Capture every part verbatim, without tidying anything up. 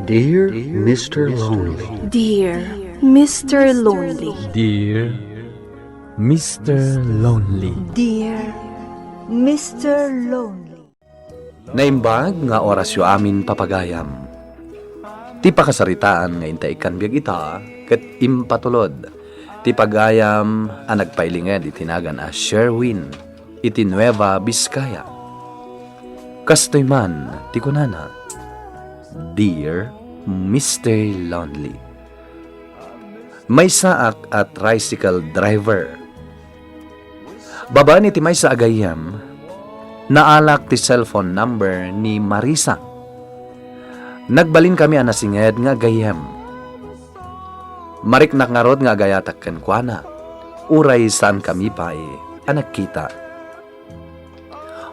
Dear Mister Lonely. Dear Mister Lonely. Dear Mister Lonely. Dear Mister Lonely. Naimbag nga orasyo amin, papagayam. Ti pakasaritaan nga inta ikkan biag ita ket impatulod ti pagayam a nagpailinged iti nagan a Sherwin iti Nueva Vizcaya. Kastoy man ti kunana, "Dear Mister Lonely, maysaak a tricycle driver." Babaen iti maysa a gayyem, naalak ti cellphone number ni Marisa. Nagbalinkami a nasinged nga gayyem. Mariknak ngarud nga agayatak kenkuana, uray saankami pay a nagkita.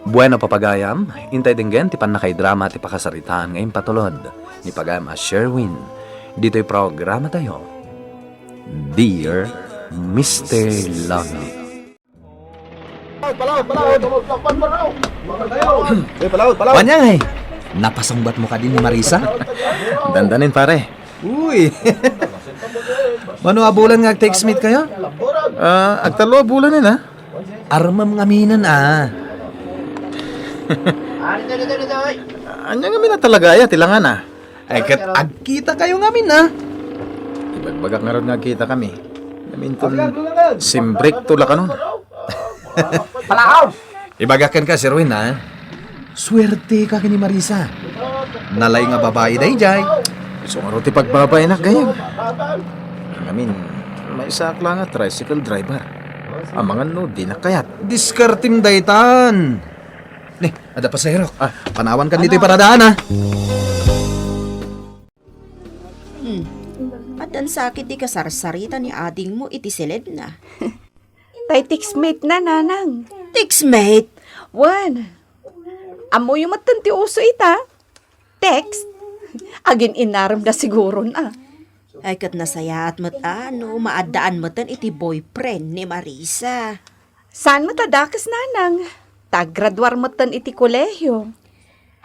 Bueno, papagayam, intay denggen ti pannakaidrama ti pakasaritaan nga impatulod ni pagayam a Sherwin ditoy programatayo, Dear Mister Lonely. Uy, palaw, palaw. Wanyang, eh. Napasungbat mo kadi ni Marisa? Dandanin, pare. Uy. Mano a bulan nga agtextmate kayo? Ah, agtallo a bulan yun, ah. Armam ngaminen, ah. Anya ngamin a talaga, aya, ti langan, ah. Ay, ket agkita kayo ngamin, ah. Ibagbagak ngarud nga agkita kami. Ngamin ton simbrik to la kanon. Palaw! Ibagak kenka, Sir Win, ha? Suerte ka ken ni Marisa. Nalay nga babai daydiay. Isu ngarud ti pagbabaenak gayyem. Ngamin, maysaak la nga tricycle driver. Amangan no dinak kayat. Diskartem daytan. Ni, adda pasaherok. Ah, panawan kan ditoy paradaan, ha? Hmm. Addan sakit ti kasarsarita ni adingmo iti siledna. Tay textmate na, nanang. Textmate? Wen. Ammoyo metten ti uso ita. Text? Agin-inarem da siguron, a. Ay, ket nasayaat met, a, no maaddaan metten iti boyfriend ni Marisa. Saan met a dakes, nanang? Ta aggraduar metten iti kolehio.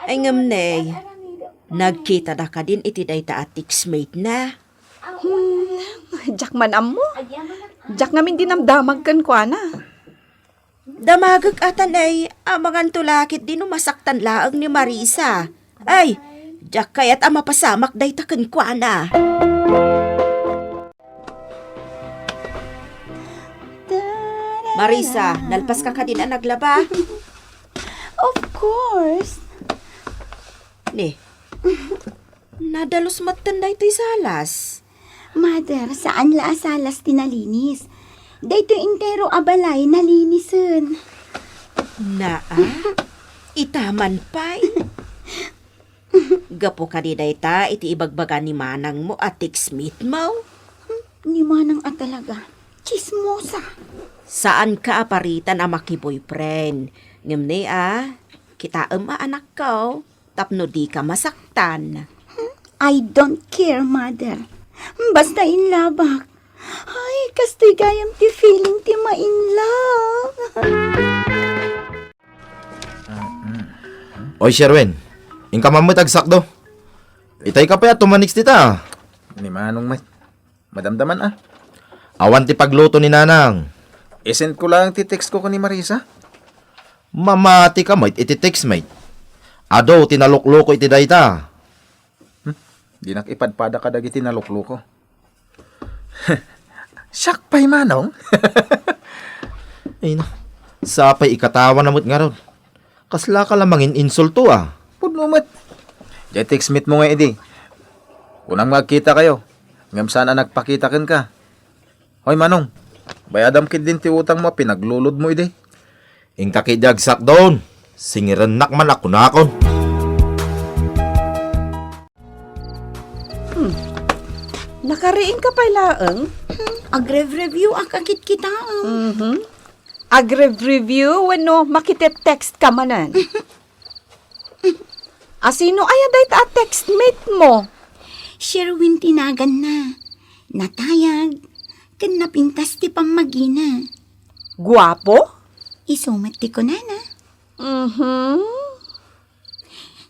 Ay, ngem, nay, nagkitada kadin iti dayta a textmate na? Hmm, diak man ammo. Diak ngamin dinamdamag kenkuana. Damagek a ta, nay, amangan to la ketdi no masaktan laeng ni Marisa. Ay, diak kayat a mapasamak dayta kenkuana. Marisa, nalpaska kadin a naglaba? Of course. Ni, nadalus metten daytoy salas. Mother, saan la a salas ti nalinis. Daytoy entero a balay nalinisen. Naa, ita man pay. Gapu kadi dayta iti ibagbaga ni manangmo a textmate mo? Ni manang a talaga. Chismosa. Saanka a paritan a makiboyfriend. Ngem ni a, kitaem a anakko, tapno dika masaktan. I don't care, mother. Basta in love-ak. Ay, kastoy gayam ti feeling ti ma-in love. Oy, Sherwin, inka man met agsakdo. Itay ka pay a tumanik dita. Ni manong met. Madamdaman, a. Awan ti pagluto ni nanang. I-send ko lang ti text ko ken ni Marisa. Mamati ka met iti textmate. Adu ti nalukloko iti dayta. Hmm? Dinak ipadpada kadagiti nalukloko. Siak pay manong. Ay na, sapay ikatawa na met ngarud. Kasla ka la mangin-insulto, a. Pudno met. Diay textmate mo nga idi. Kunam nga agkita kayo. Ngem saan a nagpakita kenka. Hoy, manong, bayadam ketdin ti utang mo a pinaglulod mo idi. Inka ketdi agsakdon. Singirennak man a kunakon. Hmm. Nakariing ka pay laeng? Hmm, agrev-review ak a kitkitaem. Mhm. Agrev-review wenno makitetext ka manen? Asino aya dayta a textmate mo? Sherwin ti naganna. Natayag, ken napintas ti pammagina. Guapo? Isu met ti kunana. Mhm.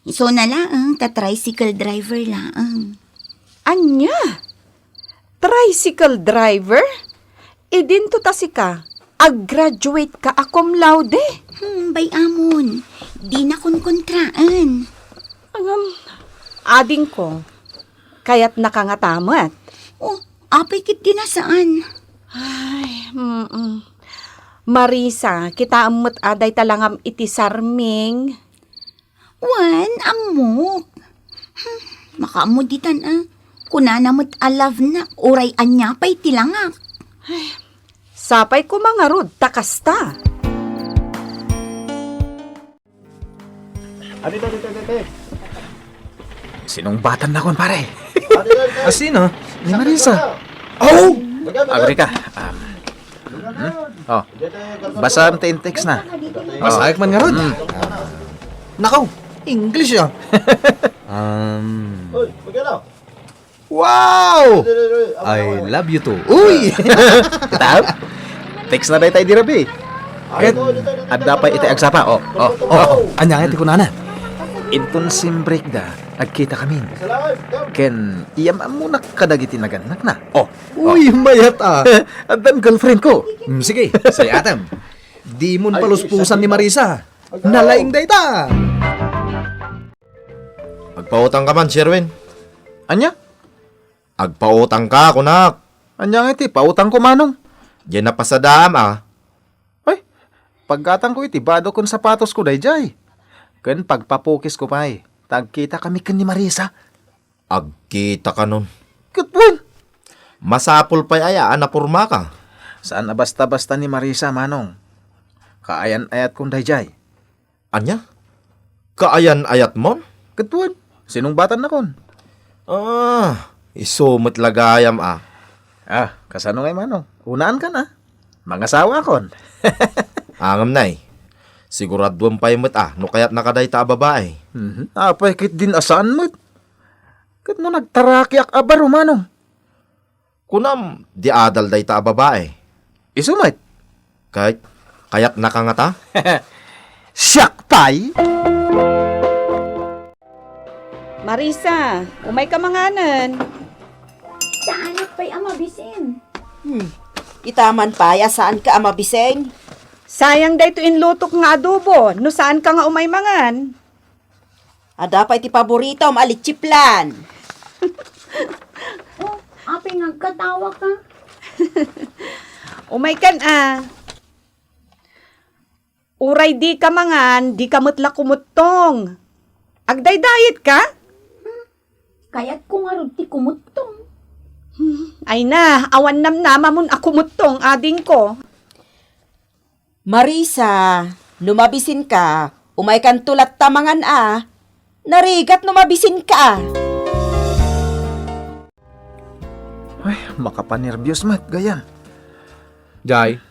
Isuna laeng ta tricycle driver laeng. Ania? Tricycle driver? Idinto ta sika, ag-graduate ka a cum laude? Hmm, bay-amon. Dina konkontraen. Ngem, adingko, kayatnaka ngata met? Oh, apay ket di na saan? Ay, mm-mm. Marisa, kitaem met a dayta langam iti sarming. Wen, ammok. Hmm, makaammo ditan a. Kunana met a love nak, uray ania pay ti langak. Sapay koma ngarud ta kasta. Adi, adi, adi, adi. Sinungbatannakon, pare. Adi, adi, adi. Asino? Ni Marisa. Oh! Agri ka. Um, hmm? Oh. Basaem ti in-text na. Basaek man ngarud. Hmm. Nakaw, English ya. Um, Oy, magkano? Wow! I love you too. Uy! Kita? Text na dayta idi rabii. Ket adda pay iti agsapa. Oh, oh, oh, oh. Ania nga ti kunana? Inton sim break da, agkita kami. Ken iyam-ammonak kadagiti nagannakna. Oh, oh. Uy, mayat a. Addan girlfriend ko. Mm, sige, sayatem. Dimon paluspusan ni Marisa. Nalaing dayta. Agpautang ka man, Sherwin. Ania? Agpautang ka, kunak. Ania nga iti pautang ko, Manong? Diay napasadaam, a. Ay, paggatang ko iti bado ken sapatos ko daydiay. Ken pagpapukis ko pay, ta agkita kami ken ni Marisa. Agkita kanon. Ket wen. Masapul pay aya a napormaka. Saan a basta-basta ni Marisa, Manong. Kaayan-ayatkon daydiay. Ania? Kaayan-ayatmon? Ket wen, sinungbatannakon. Ah, isu met la gayam a. Ah, kasano ngay, Manong? Unaankan a. Mangasawakon. Ngem nay, siguraduem pay met a no kayatnaka dayta a babai. Mhm. Apay ket din a saan met? Ket no nagtarakiak a baro, Manong? Kunam, di adal dayta a babai. Isu met. Kay, kayatnaka ngata? Siak pay? Marisa, umayka manganen. Saanak pay a mabisin. Hmm. Ita man pay a saanka a mabisin. Sayang daytoy inlutok nga adobo no saanka nga umay mangan. Adda pay ti paboritom a leche flan. Oh, apay nga agkatawa ka? Umaykan a. Uray dika mangan, dika met la kumuttong. Agdaydiet ka? Hmm, kayatko ngarud ti kumuttong. Hmm, ay na, awan namnamamon a kumuttong, adingko. Marisa, no mabisinka, umaykanto latta mangan a. Narigat no mabisinka a. Ay, makapanerbios met, gayam. Jay,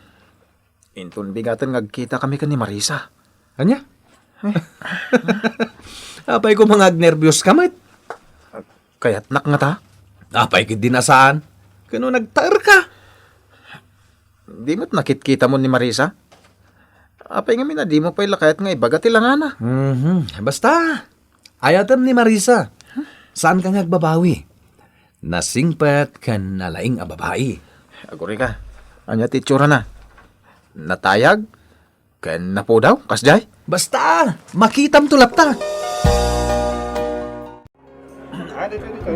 inton bigaten nga agkita kami ken ni Marisa. Ania? Ay. Apay koma nga agnerbios ka met? Kayatnak ngata? Apay ket di na saan? Ken no nagtaer ka? Di met nakitkitamon ni Marisa? Apay ngamin a dimo pay la kayat nga ibaga ti langana? Mhm. Basta, ayatem ni Marisa. Saanka nga agbabawi. Nasingpet ken nalaing a babai. Agurayka. Ania ti itsurana? Natayag? Ken napudaw, kasdiay? Basta, makitamto latta.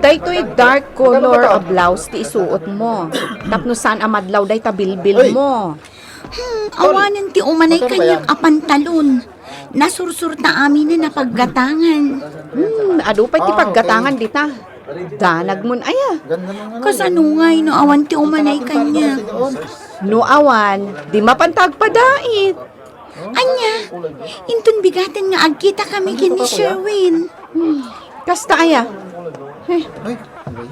Daytoy dark color a blouse ti isuot mo. Tapno saan a madlaw dayta bilbil mo. Hmm, awanen ti umanay kaniak a pantalon. Nasursurta aminen a paggatangan. Hmm, adu pay ti paggatangan dita. Danagmon aya. Kasano ngay no awan ti umanay kaniak? No awan, di mapanta agpadait. Ania, inton bigaten nga agkita kami ken ni Sherwin. Hmm, kasta aya. Eh,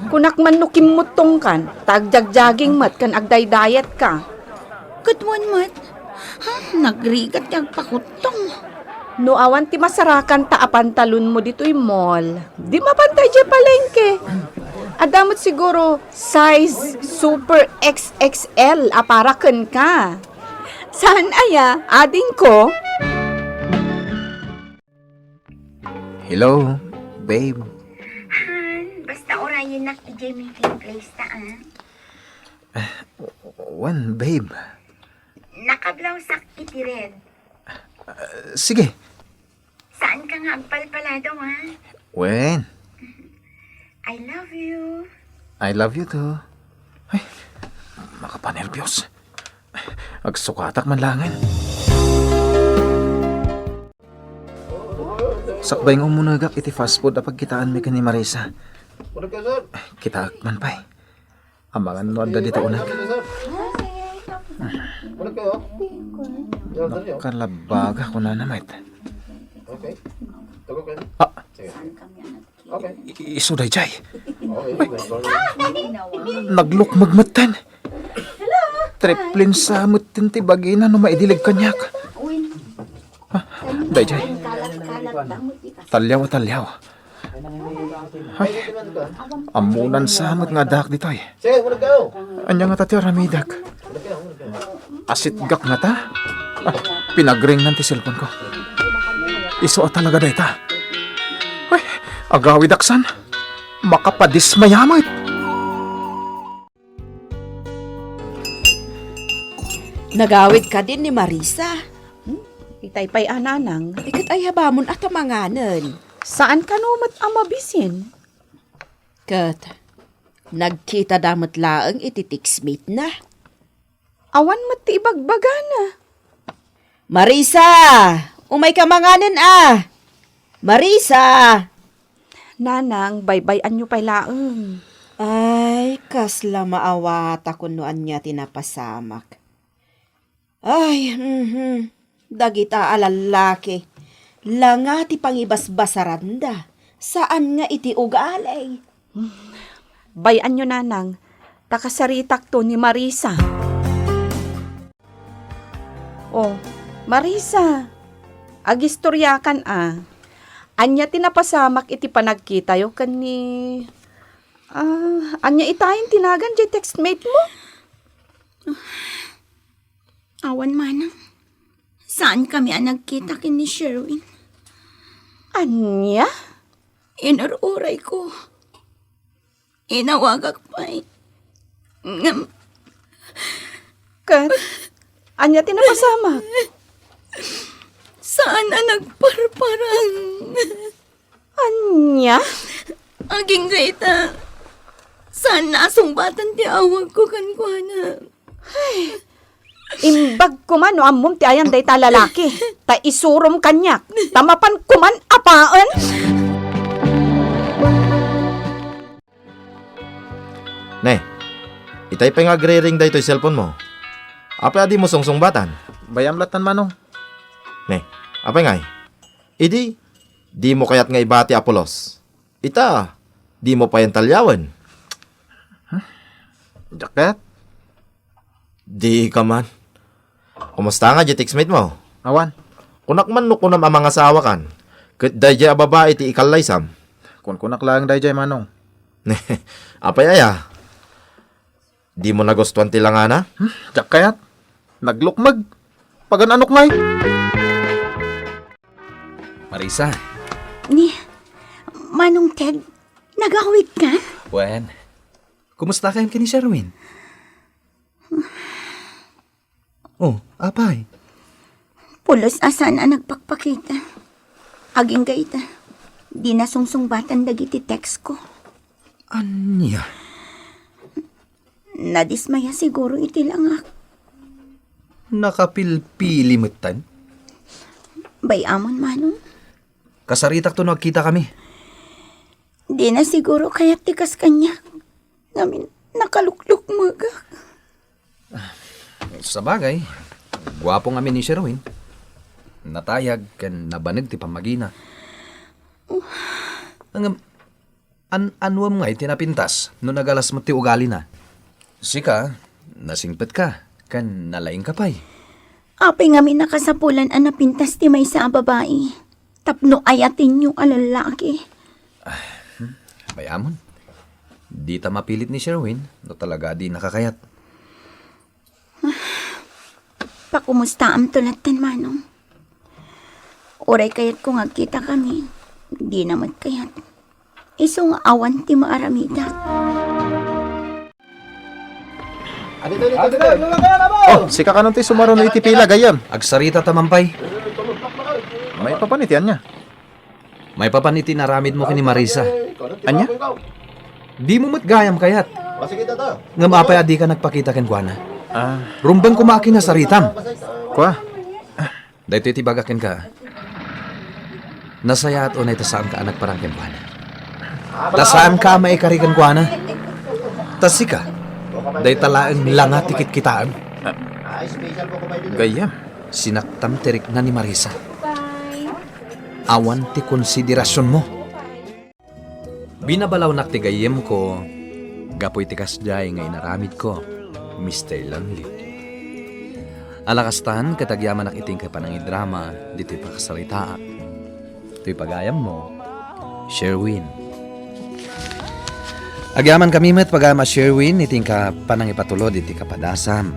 kunak man no kimmuttongkan, ta agjagjaging met ken agdaydayetka. Ket wen met, ha, nagrigat ti agpakuttong. No awan ti masarakanta a pantalonmo ditoy mall, di mapanta idiay palengke. Adda met siguro size super X X L a para kenka. Saan aya, adingko? Hello, babe. Han, basta urayennak idiay meeting place ta, ah. Wen, babe. Nakablawsak iti red. Sige. Saan ka nga agpalpalado, ha? Wen. I love you. I love you too. Ay, makapanerbios. Agsukatak man langen. Sakbay nga umunegak iti fast food a pagkitaanmi ken ni Marisa. Kitaak man pay. Amangan no adda dita uneg. Nakalabbaga, kunana met. Ah, i-, isu dayjay. Naglukmeg metten. Triplin sa metten ti bagina no maidileg kaniak. Ah, dayjay. Talliaw a talliaw. Ay, ammonan sa met nga addaak ditoy. Ania ngata ti aramidek? Asitgak ngata? Ah, pinagringnan ti cellphone ko. Isu a talaga dayta. Ay, agawidak san. Makapadismaya met. Nagawid kadin ni Marisa. Hmm? Itay pay a nanang. Iket ay habamon a tamanganen. Saan kano met a mabisin? Ket nagkita da met laeng iti textmate na. Awan met ti ibagbagana. Marisa! Umay ka manganen a! Marisa! Nanang, baybay-anyo pay laeng. Ay, kasla maawata kun no ania ti napasamak. Ay, mhm. Dagita a lallaki. Langa ti pangibasbasaranda. Saan nga iti ugali. Bay-anyo, nanang. Ta kasaritakto ni Marisa. Oh, Marisa, agistoriakan a. Ania ti napasamak iti panagkitayo ken ni, ah, ania itayen ti nagan jay textmate mo? Awan manang. Saan kami a nagkita ken ni Sherwin. Ania? Inur-uray ko. Inawagak pay. Ngem, ket, ania ti napasamak? Saan a nagparparang. Ania? Agingga ita. Saan nasungbatan ti awag ko kenkuana. Ay, imbag koma no ammom ti ayan dayta lalaki. Ta isurom kaniak. Ta mapan koman apaen. Ne, itay pay nga agriring daytoy cellphone mo. Apay a dimo sungsungbatan? Bay-am lattan, Manong. Ne, apay ngay? Idi, dimo kayat nga ibati a pulos. Ita, dimo payen talliawen. Huh? Diak kayat? Dika man. Kumusta nga di textmate mo? Awan. Kunak man no kunam a mangasawakan. Ket dayjay a babai ti ikallaysam. Kunkunak laeng dayjay, Manong. Apay aya? Dimo nagustuan ti langana? Hmm, diak kayat. Naglukmeg. Pagan-anok ngay. Marisa. Ni, Manong Ted, nagawid ka? Wen, kumusta kayon ken ni Sherwin? Oh, apay? Pulos a saan a nagpakpakita. Agingga ita. Di nasungsungbatan dagiti text ko. Ania? Nadismaya siguro iti langak. Nakapilpili metten? Bay-amon, Manong. Kasaritakto no agkita kami. Di na siguro kayat ti kas kaniak. Ngamin, nakaluklukmegak. Sabagay, guapo ngamin ni Sherwin. Natayag ken nabaneg ti pammagina. Ngem, an-anuem ngay ti napintas no nagalas met ti ugalina? Sika, nasingpetka, ken nalaingka pay. Apay ngamin a kasapulan a napintas ti maysa a babai tapno ayatenyo a lallaki? Ah, hmm, bay-amon. Dita mapilit ni Sherwin no talaga a dinaka kayat. Pakumustaamto latten, Manong. Uray kayatko nga agkitakami, Dina met kayat. Isu nga awan ti maaramidak. Oh, sika kanon ti sumaruno iti pila, gayyem? Agsarita ta man pay. Maipapan iti ania? Maipapan iti inaramidmo ken ni Marisa. Ania? Dimo met gayam kayat. Ngem apay a dika nagpakita kenkuana? Ah. Rumbeng koma a kinasaritam. Kua? Daytoy ti ibagak kenka. Nasayaat unay ta saanka a nagparang kenkuana. Ta saanka a maikari kenkuana. Ta sika, dayta laeng langa ti kitkitaem. Gayyem. Sinaktam ti rikna ni Marisa. Awan ti konsiderasionmo. Binabalawnak ti gayyemko gapu iti kasdiay nga inaramidko, Mister Lonely. Ala kastan, ket agyamanak iti inkay panangidrama ditoy pakasaritaak. Toy pagayammo, Sherwin. Agyamankami met, pagayam a Sherwin, iti inka panangipatulod iti kapadasam.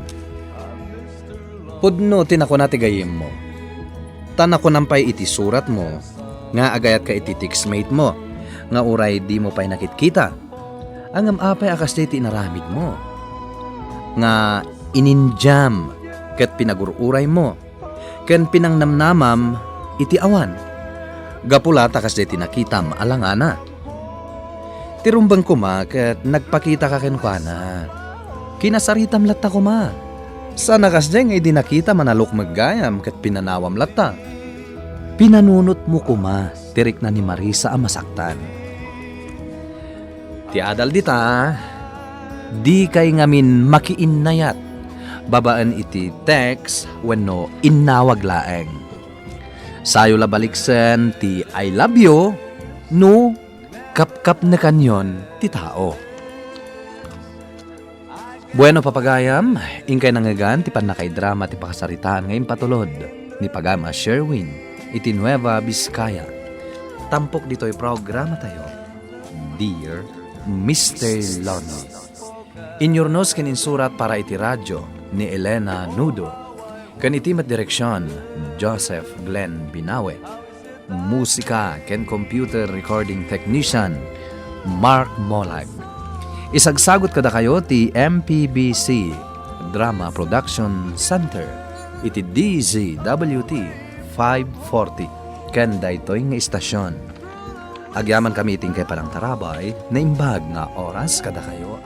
Pudno ti nakuna ti gayyemmo. Ta nakunam pay iti suratmo nga agayatka iti textmate mo nga uray dimo pay nakitkita. Ngem apay a kasdiay ti inaramidmo? Nga inindiam ket pinagur-uraymo ken pinangnamnamam iti awan. Gapu la ta kasdiay ti nakitam a langana. Ti rumbeng koma ket nagpakitaka kenkuana. Kinasaritam latta koma. Saan a kasdiay nga idi nakita, manalukmeg gayam ket pinanawam latta. Pinanunotmo koma ti rikna ni Marisa a masaktan. Ti adal dita, dikay ngamin makiinnayat babaen iti text wenno innawag laeng. Sayo la baliksen ti "I love you" no kapkapnekanyon ti tao. Bueno, papagayam, inkay nangngegan ti pannakaidrama ti pakasaritaan nga impatulod ni pagayam a Sherwin iti Nueva Vizcaya. Tampok ditoy programatayo, Dear Mister Lonely. Inyurnos ken insurat para iti radyo ni Elena Nudo, ken iti met direksion, Joseph Glenn Binawe. Musika ken computer recording technician, Mark Molag. Isagsagut kadakayo ti M P B C Drama Production Center iti D Z W T five forty ken daytoy nga istasion. Agyamankami iti inkay panangtarabay, naimbag nga oras kadakayo.